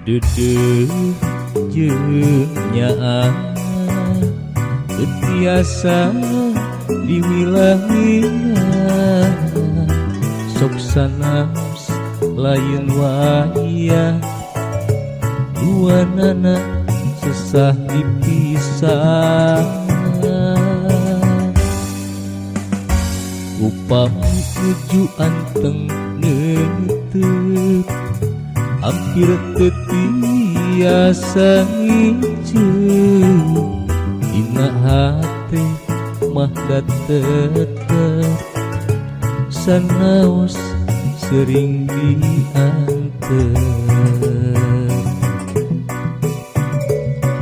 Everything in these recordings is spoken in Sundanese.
Deudeuh jeung nyaah teu tiasa diwilah-wilah, sok sanaos lain wayah duanana sesah dipisah. Upami nuju anteng neuteuk, hampir teu tiasa nginceu, dina hate mah da tetep sanaos sering diantep.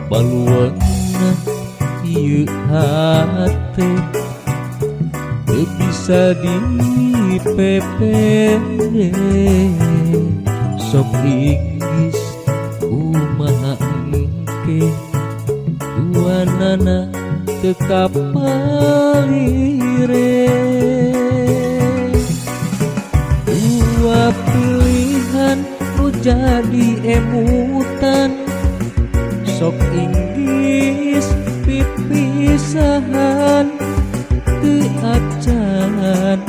Baluweungna ieu hate teu bisa dipepende, sok inggis kumaha engke duanana teu kapalire. Dua pilihan nu jadi emutan, sok inggis pipisahan teu acan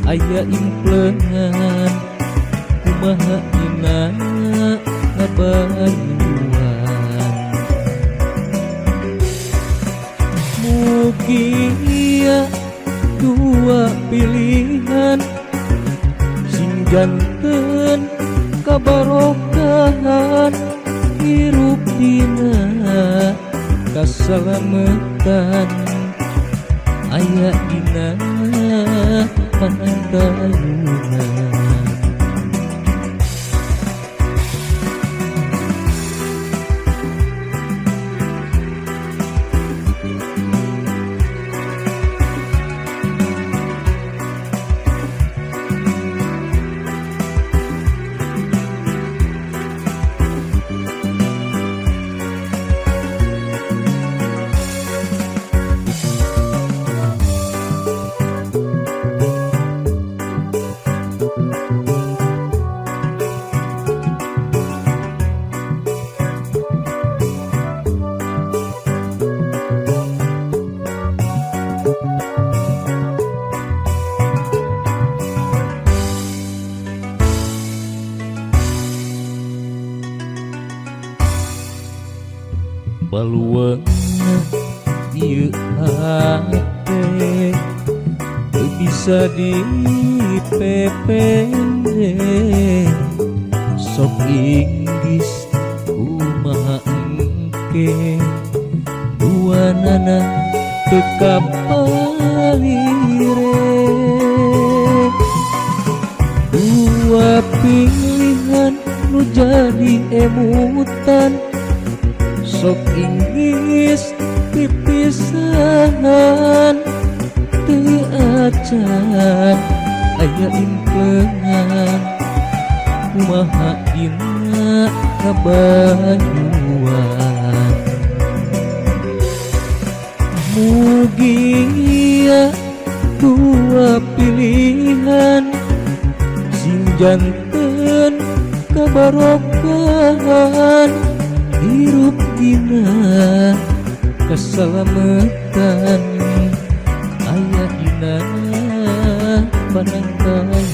aya implengan, kumaha dina ngabayuan. Mugia dua pilihan sing janten kabarokahan, hirup dina kasalametan, aya dina panangtayunan. Baluweungna ieu hate teu bisa dipepende, sok inggis kumaha engke duanana teu kapalire. Dua pilihan nu jadi emutan, sok inggis pipisahan teu acan aya implengan, kumaha dina kabayuan. Mugia dua pilihan sing janten kabarokahan, hirup dina kasalametan, aya dina panangtayunan.